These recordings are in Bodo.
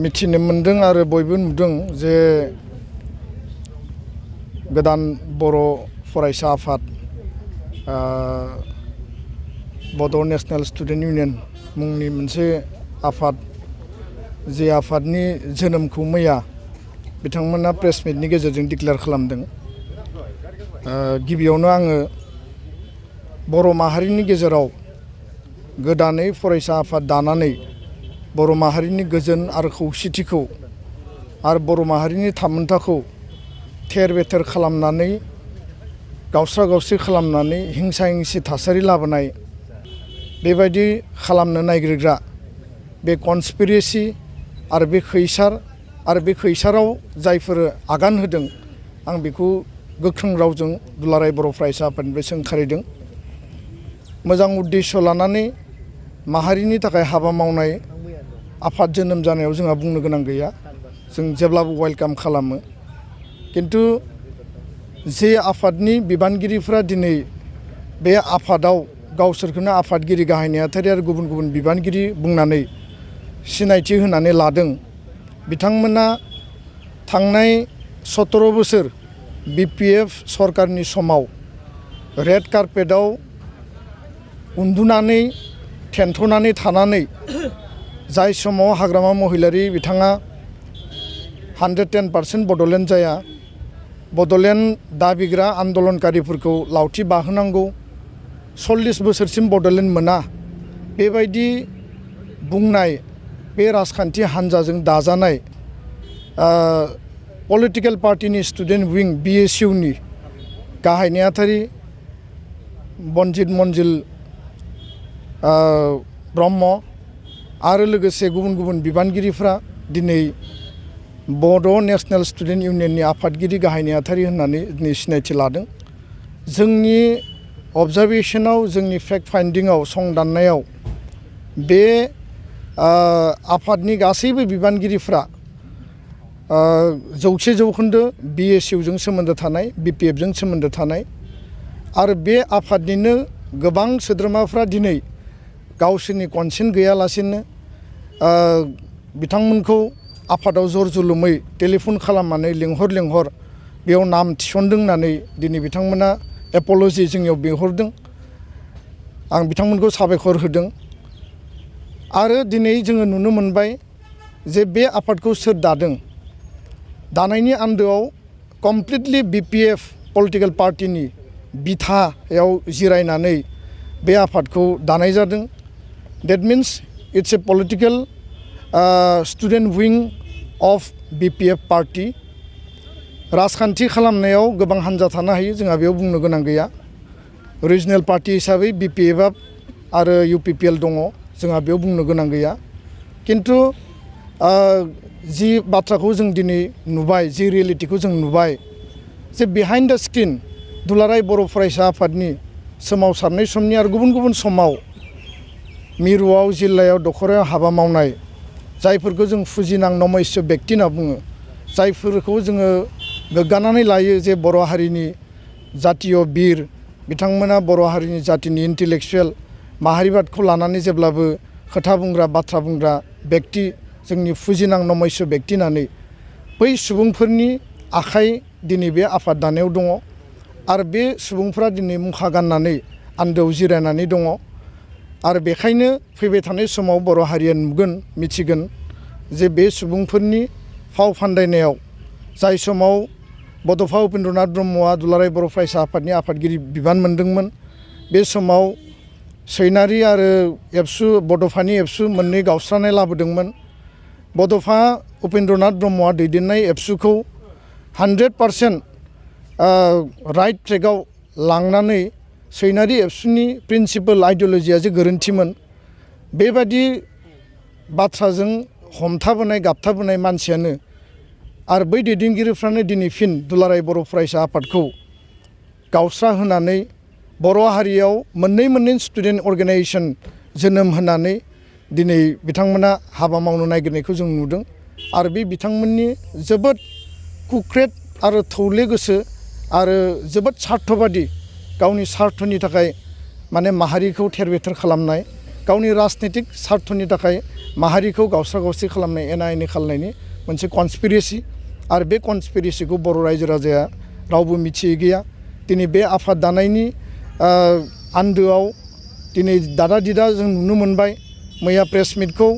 मिथिनो मोनदों आरो बयबो नुदों जे गोदान बर' फरायसा आफाद बड' नेशनेल स्टुडेन्ट इउनियन मुंनि मोनसे आफाद जे आफादनि जोनोमखौ मैया बिथांमोना प्रेस मिटनि गेजेरजों डिक्लेयार खालामदों। गिबियावनो आङो बर' माहारिनि गेजेराव गोदानै फरायसा आफाद दानानै बर' माहारिनि गोजोन आरो खौसेथिखौ आरो बर' माहारिनि थामोनथाखौ थेर बेथेर खालामनानै गावस्रा गावस्रि खालामनानै हिंसा हिंसि थासारि लाबोनाय बेबायदि खालामनो नागिरग्रा बे कनस्पिरेसि आरो बे खैसार आरो बे खैसाराव जायफोर आगान होदों आं बेखौ गोख्रों रावजों दुलाराय बर' फरायसा आफादनिफ्राय सोंखारिदों। मोजां उद्देश्य लानानै माहारिनि थाखाय हाबा मावनाय आफाद जोनोम जानायाव जोंहा बुंनो गोनां गैया, जों जेब्लाबो वेलकाम खालामो। किन्तु जे आफादनि बिबानगिरिफ्रा दिनै बे आफादाव गावसोरखौनो आफादगिरि गाहाय नेहाथारि आरो गुबुन गुबुन बिबानगिरि बुंनानै सिनायथि होनानै लादों, बिथांमोना थांनाय 17 बोसोर BPF सरकारनि समाव रेड कार्पेटआव उन्दुनानै थेन्थ'नानै थानानै जाय समाव हाग्रामा महिलारि बिथाङा 110% बड'लेण्ड जाया, बड'लेण्ड दाबिग्रा आन्दलनकारिफोरखौ लावथि बाहोनांगौ, 40 बोसोरसिम बड'लेण्ड मोना बेबायदि बुंनाय बे राजखान्थि हान्जाजों दाजानाय पलिटिकेल पार्टिनि स्टुडेन्ट विं BSU नि गाहाय नेहाथारि बनजित मन्जिल ब्रह्म आरो लोगोसे गुबुन गुबुन बिबानगिरिफ्रा दिनै बड' नेशनेल स्टुडेन्ट इउनियननि आफादगिरि गाहाय नेहाथारि होननानै दिनै सिनायथि लादों। जोंनि अबजारभेशनाव जोंनि फेक्ट फाइन्डिंआव संदाननायाव बे आफादनि गासैबो बिबानगिरिफ्रा 100% BSU जों सोमोन्दो थानाय, BPF जों सोमोन्दो थानाय आरो बे आफादनिनो गोबां सोद्रोमाफ्रा दिनै गावसोरनि कनसेन्ट गैयालासेनो बिथांमोनखौ आफादाव जर जुलुमै टेलिफन खालामनानै लेंहर बेयाव नाम थिसनदों होननानै दिनै बिथांमोना एप'ल'जि जोंनियाव बिहरदों। आं बिथांमोनखौ साबायखर होदों। आरो दिनै जोङो नुनो मोनबाय जे बे आफादखौ सोर दादों, दानायनि आन्दोआव कमप्लिटलि BPF पलिटिकेल पार्टिनि बिथायाव जिरायनानै बे आफादखौ दानाय जादों। That means it's a political student wing of BPF party. राजखान्थि खालामनायाव गोबां हान्जा थानो हायो, जोंहा बेयाव बुंनो गोनां गैया। रिजनेल पार्टि हिसाबै BPF आरो UPPL दङ, जोंहा बेयाव बुंनो गोनां गैया। किन्तु जि बाथ्राखौ जों दिनै नुबाय, जि रियेलिटिखौ जों नुबाय जे बिहाइन्ड द स्क्रिन दुलाराय बर' फरायसा आफादनि सोमावसारनाय समनि आरो गुबुन गुबुन समाव मिरुआव जिल्लायाव दखरायाव हाबा मावनाय जायफोरखौ जों फुजिनां नमस्य बेक्ति होनना बुङो, जायफोरखौ जोङो गोग्गानानै लायो जे बर' हारिनि जातीय बिर, बिथांमोना बर' हारिनि जातिनि इन्टेलेक्सुवेल, माहारिबादखौ लानानै जेब्लाबो खोथा बुंग्रा बाथ्रा बुंग्रा बेक्ति, जोंनि फुजिनां नमस्य बेक्ति होननानै बै सुबुंफोरनि आखाइ दिनै बे आफाद दानायाव दङ आरो बे सुबुंफोरा दिनै मुखा गाननानै आन्दोआव जिरायनानै दङ। आरो बेखायनो फैबाय थानाय समाव बर' हारिया नुगोन, मिथिगोन जे बे सुबुंफोरनि फाव फान्दायनायाव जाय समाव बड'फा उपेन्द्रनाथ ब्रह्मआ दुलाराय बर' फरायसा आफादनि आफादगिरि बिबान मोनदोंमोन, बे समाव सैनारि आरो एबसु बड'फानि एबसु मोननै गावस्रानाय लाबोदोंमोन। बड'फा उपेन्द्रनाथ ब्रह्मआ दैदेननाय एबसुखौ 100% राइट ट्रेकआव लांनानै सैनारि एबसुनि प्रिन्सिपल आइडिय'लजिया जे गोरोन्थिमोन, बेबादि बाथ्राजों हमथाबोनाय गाबथाबोनाय मानसियानो आरो बै दैदेनगिरिफ्रानो दिनै फिन दुलाराय बर' फरायसा आफादखौ गावस्रा होनानै बर' हारियाव मोननै स्टुडेन्ट अर्गेनाइजेसन जोनोम होनानै दिनै बिथांमोना हाबा मावनो नागिरनायखौ जों नुदों। आरो बे बिथांमोननि जोबोद कुख्रेट आरो थौले गोसो आरो जोबोद स्वार्थबादि, गावनि स्वार्थनि थाखाय माने माहारिखौ थेर बेथेर खालामनाय, गावनि राजनीतिक स्वार्थनि थाखाय माहारिखौ गावस्रा गावस्रि खालामनाय एना एनि खालामनायनि मोनसे कनस्पिरेसि आरो बे कनस्पिरेसिखौ बर' रायजो राजाया रावबो मिथियै गैया दिनै बे आफाद दानायनि आन्दोआव दिनै दादा दिदा जों नुनो मोनबाय मैया प्रेस मिटखौ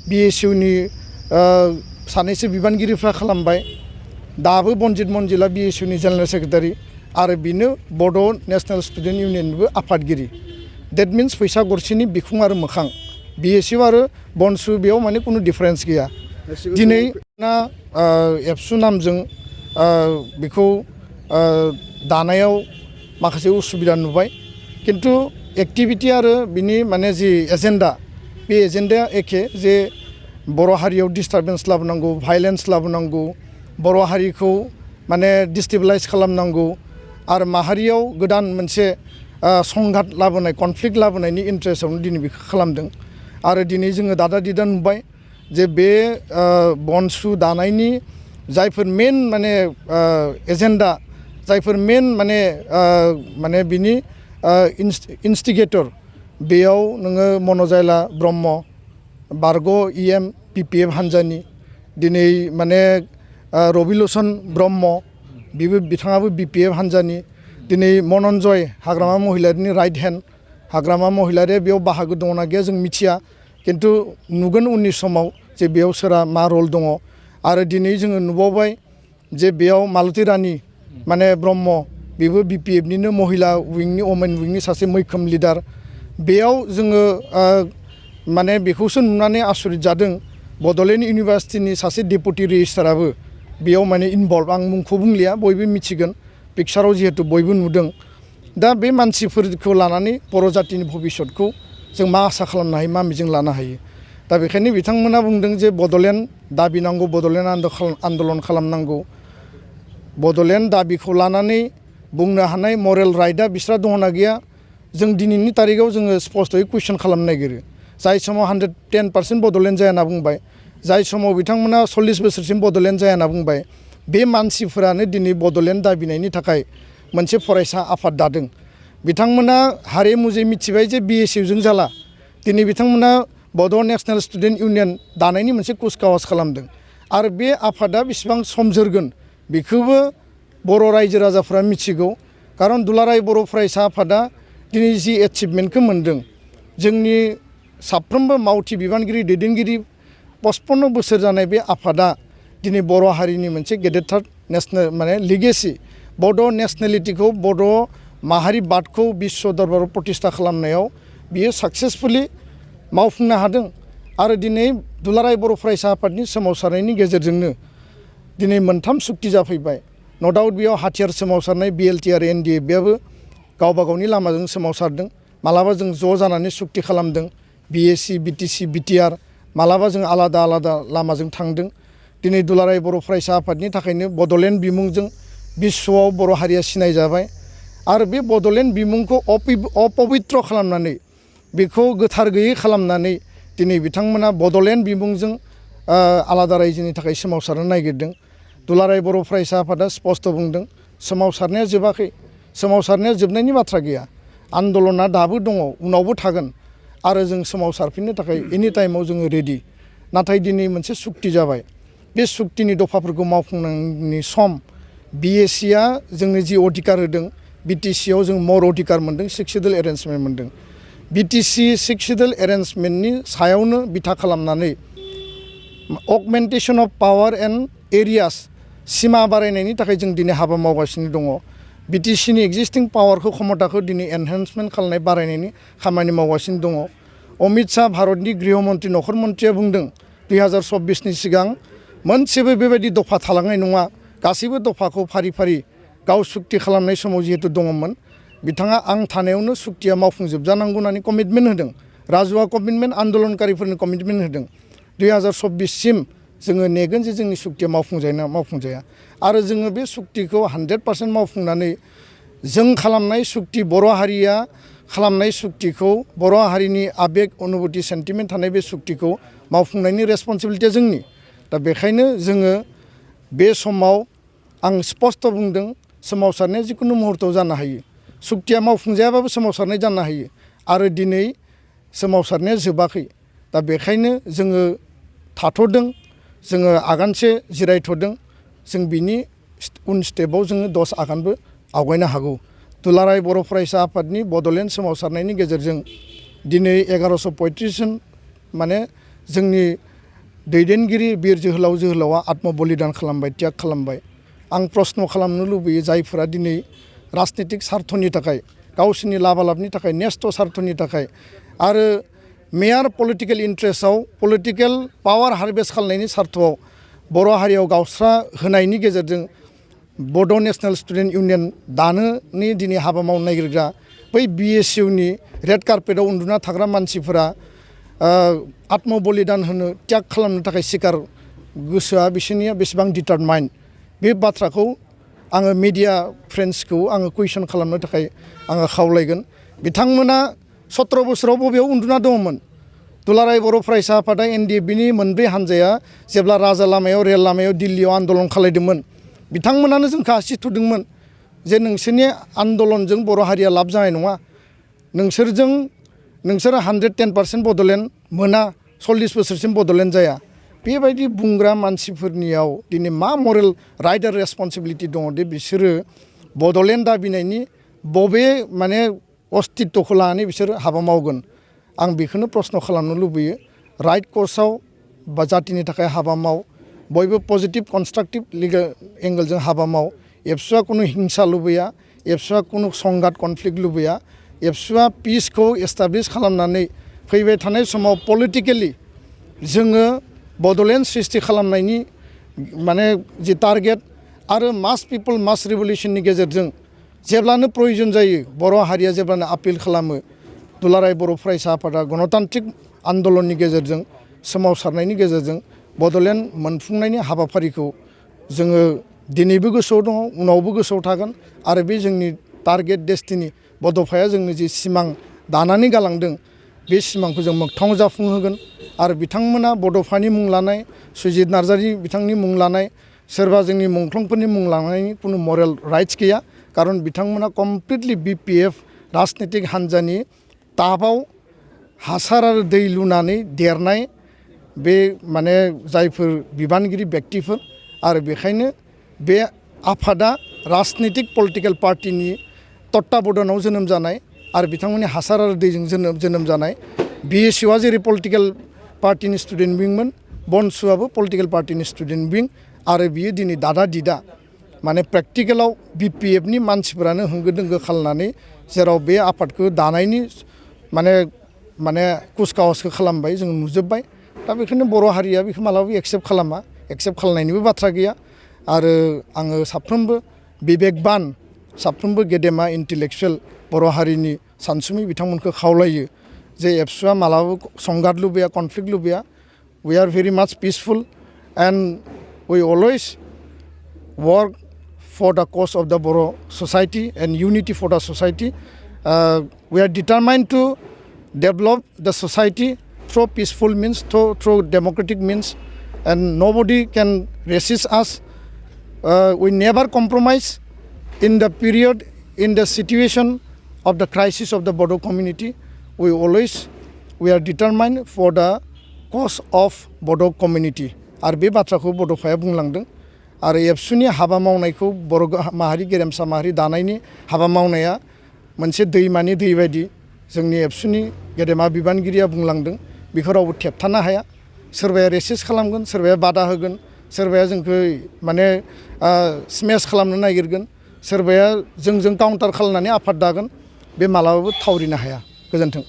BSUनि सानैसो बिबानगिरिफ्रा खालामबाय दाबो बनजित मनजिला BSUनि जेनेरेल सेक्रेटारि आरो बिनो बड' नेशनेल स्टुडेन्ट इउनियननिबो आफादगिरि डेट मिन्स फैसा गरसेनि बिखुं आरो मोखां BSU आरो बनसु बेयाव माने कुनु डिफारेन्स गैया दिनै ना एबसु नामजों बेखौ दानायाव माखासे उसुबिदा नुबाय किन्तु एक्टिभिटी आरो बिनि माने जि एजेन्डा बे एजेन्डाया एखे जे बर' हारियाव डिस्टार्बेन्स लाबोनांगौ भाइलेन्स लाबोनांगौ बर' हारिखौ माने डिस्टेबलाइज खालामनांगौ आरो माहारियाव गोदान मोनसे संघात लाबोनाय कनफ्लिक्ट लाबोनायनि इन्ट्रेस्टआवनो दिनै बेखौ खालामदों आरो दिनै जोङो दादा दिदा नुबाय जे बे बनसु दानायनि जायफोर मेन माने एजेन्डा जायफोर मेन माने बिनि इन्स्टिगेटर बेयाव नोङो मनजाइला ब्रह्म बारग' EM PPF हान्जानि दिनै माने रबिलोचन ब्रह्म बिबो बिथाङाबो BPF हान्जानि दिनै मनन्जय हाग्रामा महिलारिनि राइट हेन्ड हाग्रामा महिलारिया बेयाव बाहागो दङना गैया जों मिथिया किन्तु नुगोन उननि समाव जे बेयाव सोरा मा रल दङ आरो दिनै जोङो नुबावबाय जे बेयाव मालती रानी माने ब्रह्म बेबो BPFनिनो महिला विंनि वमेन विंनि सासे मैखोम लिडार बेयाव जोङो माने बेखौसो नुनानै आसरित जादों बड'लेण्ड इउनिभार्सिटिनि सासे डेपुटि रेजिस्ट्राराबो बेयाव माने इनभल्भ आं मुंखौ बुंलिया बयबो मिथिगोन पिक्चाराव जिहेतु बयबो नुदों दा बे मानसिफोरखौ लानानै बर' जातिनि भबिष्यतखौ जों मा आसा खालामनो हायो मा मिजिं लानो हायो दा बेखायनो बिथांमोना बुंदों जे बड'लेण्ड दाबि नांगौ बड'लेण्ड आन्दलन खालामनांगौ बड'लेण्ड दाबिखौ लानानै बुंनो हानाय मरेल राइटआ बिस्रा दङना गैया जों दिनैनि तारिखाव जोङो स्पष्टयै कुइसन खालामनो नागिरो जाय समाव 110% बड'लेण्ड जाया होनना बुंबाय जाय समाव बिथांमोना 40 बोसोरसिम बड'लेण्ड जाया होनना बुंबाय बे मानसिफोरानो दिनै बड'लेण्ड दाबिनायनि थाखाय मोनसे फरायसा आफाद दादों बिथांमोना हारे मुजे मिथिबाय जे BSUजों जाला दिनै बिथांमोना बड' नेशनेल स्टुडेन्ट इउनियन दानायनि मोनसे कुचकावाज खालामदों आरो बे आफादा बेसेबां सम जोरगोन बेखौबो बर' रायजो राजाफ्रा मिथिगौ खारन दुलाराय बर' फरायसा आफादा दिनै जि एचिभमेन्टखौ मोन्दों जोंनि साफ्रोमबो मावथि बिबानगिरि दैदेनगिरि 55 बोसोर जानाय बे आफादा दिनै बर' हारिनि मोनसे गेदेरथार नेशनेल माने लिगेसि बड' नेशनेलिटिखौ बड' माहारिबादखौ बिश्व दरबाराव प्रतिष्ठा खालामनायाव बियो साक्सेसफुलि मावफुंनो हादों आरो दिनै दुलाराय बर' फरायसा आफादनि सोमावसारनायनि गेजेरजोंनो दिनै मोनथाम सुक्ति जाफैबाय न' डाउट बेयाव हाथियार सोमावसारनाय BLT आरो NDA बेयाबो गावबा गावनि लामाजों सोमावसारदों मालाबा जों ज' जानानै सुक्ति खालामदों BSc BTC BTR मालाबा जों आलादा आलादा लामाजों थांदों दिनै दुलाराय बर' फरायसा आफादनि थाखायनो बड'लेण्ड बिमुंजों बिश्वआव बर' हारिया सिनायजाबाय आरो बे बड'लेण्ड बिमुंखौ अपबित्र खालामनानै बेखौ गोथार गैयै खालामनानै दिनै बिथांमोना बड'लेण्ड बिमुंजों आलादा रायजोनि थाखाय सोमावसारनो नागिरदों दुलाराय बर' फरायसा आफादा स्पष्ट बुंदों सोमावसारनाया जोबाखै सोमावसारनाया जोबनायनि बाथ्रा गैया आन्दलना दाबो दङ उनावबो थागोन आरो जों सोमावसारफिननो थाखाय एनि टाइमाव जोङो रेडि नाथाय दिनै मोनसे सुक्ति जाबाय बे सुक्तिनि दफाफोरखौ मावफुंनायनि सम BSCआ जोंनो जि अधिकार होदों BTCआव जों मर अधिकार मोन्दों 6 सिडुल एरेन्जमेन्ट मोन्दों BTC 6 सिडुल एरेन्जमेन्टनि सायावनो बिथा खालामनानै augmentation of power and areas सिमा बारायनायनि थाखाय जों दिनै हाबा मावगासिनो दङ BTCनि एक्जिस्टिं पावारखौ क्षमताखौ दिनै एनहेन्समेन्ट खालामनाय बारायनायनि खामानि मावगासिनो दङ अमित शाह भारतनि गृह मन्त्रि नखर मन्त्रिया बुंदों 2024नि सिगां मोनसेबो बेबायदि दफा थालांनाय नङा गासैबो दफाखौ फारि फारि गाव सुक्ति खालामनाय समाव जिहेतु दङमोन बिथाङा आं थानायावनो सुक्तिया मावफुंजोबजानांगौ होननानै कमिटमेन्ट होदों राजुवा कमिटमेन्ट आन्दलनकारिफोरनो कमिटमेन्ट होदों 2024सिम जोङो नेगोन जे जोंनि सुक्तिया मावफुंजायोना मावफुंजाया आरो जोङो बे सुक्तिखौ 100% मावफुंनानै जों खालामनाय सुक्ति बर' हारिया खालामनाय सुक्तिखौ बर' हारिनि आबेग अनुभूति सेन्टिमेन्ट थानाय बे सुक्तिखौ मावफुंनायनि रेसपन्सिबिलिटिया जोंनि दा बेखायनो जोङो बे समाव आं स्पष्ट बुंदों सोमावसारनाया जिकुनु मुहुर्तआव जानो हायो सुक्तिया मावफुंजायाबाबो सोमावसारनाय जानो हायो आरो दिनै सोमावसारनाया जोबाखै दा बेखायनो जोङो थाथ'दों, जोङो आगानसे जिरायथ'दों, जों बिनि उन स्टेपाव जोङो 10 आगानबो आवगायनो हागौ। दुलाराय बर' फरायसा आफादनि बड'लेण्ड सोमावसारनायनि गेजेरजों दिनै 1135 जन माने जोंनि दैदेनगिरि बिर जोहोलाव जोहोलावा आत्म बलिदान खालामबाय, त्याग खालामबाय। आं प्रश्न खालामनो लुबैयो जायफोरा दिनै राजनितिक सार्थनि थाखाय, गावसोरनि लाबालाबनि थाखाय, नेस्ट' सार्थनि थाखाय आरो मेयार पलिटिकेल इन्ट्रेस्टआव पलिटिकेल पावार हारभेस्ट खालामनायनि सार्थआव बर' हारियाव गावस्रा होनायनि गेजेरजों बड' नेशनेल स्टुडेन्ट इउनियन दानोनि दिनै हाबा मावनो नागिरग्रा बै BSUनि रेड कार्पेटआव उन्दुना थाग्रा मानसिफोरा आत्म बलिदान होनो, त्याग खालामनो थाखाय सिखार गोसोआ बिसोरनिया बेसेबां डिटारमाइन्ड, बे बाथ्राखौ आङो मिडिया फ्रेन्ड्सखौ आङो कुइसन खालामनो थाखाय आङो खावलायगोन। बिथांमोना 17 बोसोराव बबेयाव उन्दुना दङमोन? दुलाराय बर' फरायसा आफादा NDFBनि मोनब्रै हानजाया जेब्ला राजा लामायाव, रेल लामायाव, दिल्लीयाव आन्दलन खालायदोंमोन, बिथांमोनानो जोंखौ आसि थुदोंमोन जे नोंसोरनि आन्दलनजों बर' हारिया लाब जानाय नङा, नोंसोरो 110% बड'लेण्ड मोना, 40 बोसोरसिम बड'लेण्ड जाया। बेबायदि बुंग्रा मानसिफोरनियाव दिनै मा मरेल राइट आरो रेसपन्सिबिलिटि दङ दि बिसोरो बड'लेण्ड दाबिनायनि बबे माने अस्तित्वखौ लानानै बिसोरो हाबा मावगोन? आं बेखौनो प्रश्न खालामनो लुबैयो। राइट कर्सआव बा जातिनि थाखाय हाबा माव, बयबो पजिटिभ कनस्ट्राक्टिभ लिगेल एंगलजों हाबा माव। एबसुआ कुनु हिंसा लुबैया, एबसुआ कुनु संघात कनफ्लिक्ट लुबैया। एबसुआ पिसखौ एस्टाब्लिश खालामनानै फैबाय थानाय समाव पलिटिकेलि जोङो बड'लेण्ड सृष्टि खालामनायनि माने जि टारगेट आरो मास पिपल मास रिभलिउसननि गेजेरजों जेब्लानो प्रयोजन जायो, बर' हारिया जेब्लानो आपिल खालामो, दुलाराय बर' फरायसा आफादा गणतान्त्रिक आन्दलननि गेजेरजों, सोमावसारनायनि गेजेरजों बड'लेण्ड मोनफुंनायनि हाबाफारिखौ जोङो दिनैबो गोसोआव दङ, उनावबो गोसोआव थागोन आरो बे जोंनि टारगेट डेस्टिनि बड'फाया जोंनो जि सिमां दानानै गालांदों, बे सिमांखौ जों मोगथाङाव जाफुंहोगोन। आरो बिथांमोना बड'फानि मुं लानाय, सुजित नार्जारि बिथांनि मुं लानाय, सोरबा जोंनि मुंख्लंफोरनि मुं लानायनि कुनु मरेल राइट्स गैया, खारन बिथांमोना कमप्लिटलि BPF राजनितिक हान्जानि ताबाव हासार आरो दै लुनानै देरनाय बे माने जायफोर बिबानगिरि व्यक्तिफोर, आरो बेखायनो बे आफादा राजनितिक पलिटिकेल पार्टिनि तत्ताबधानाव जोनोम जानाय आरो बिथांमोननि हासार आरो दैजों जोनोम जानाय। BSUआ जेरै पलिटिकेल पार्टिनि स्टुडेन्ट विंमोन, बनसुआबो पलिटिकेल पार्टिनि स्टुडेन्ट विं, आरो बियो दिनै दादा दिदा माने प्रेक्टिकेलाव BPFनि मानसिफोरानो होंगो दोंगो खालामनानै जेराव बे आफादखौ दानायनि माने कुचकावाजखौ खालामबाय, जों नुजोब्बाय। दा बेखायनो बर' हारिया बेखौ मालाबाबो एक्सेप्ट खालामा, एक्सेप्ट खालामनायनिबो बाथ्रा गैया। आरो आङो साफ्रोमबो बिबेकबान, साफ्रोमबो गेदेमा इन्टेलेक्सुवेल बर' हारिनि सानसुमै बिथांमोनखौ खावलायो जे एबसुआ मालाबाबो संघात लुबैया, कनफ्लिक्ट लुबैया। We are very much peaceful and we always work for the cause of the Boro society and unity for the society. We are determined to develop the society through peaceful means, through democratic means, and nobody can resist us. We never compromise in the period, in the situation of the crisis of the Bodo community. We are determined for the cause of Bodo community. आरो बे बाथ्राखौ बड'फाया बुंलांदों। आरो एबसुनि हाबा मावनायखौ बर' माहारि, गेरेमसा माहारि दानायनि हाबा मावनाया मोनसे दैमानि दै बायदि जोंनि एबसुनि गेदेमा बिबानगिरिया बुंलांदों, बेखौ रावबो थेबथानो हाया। सोरबाया रेसिस्ट खालामगोन, सोरबाया बादा होगोन, सोरबाया जोंखौ माने स्मेश खालामनो नागिरगोन, सोरबाया जोंजों काउन्टार खालामनानै आफाद दागोन, बे मालाबाबो थावरिनो हाया। गोजोन्थों।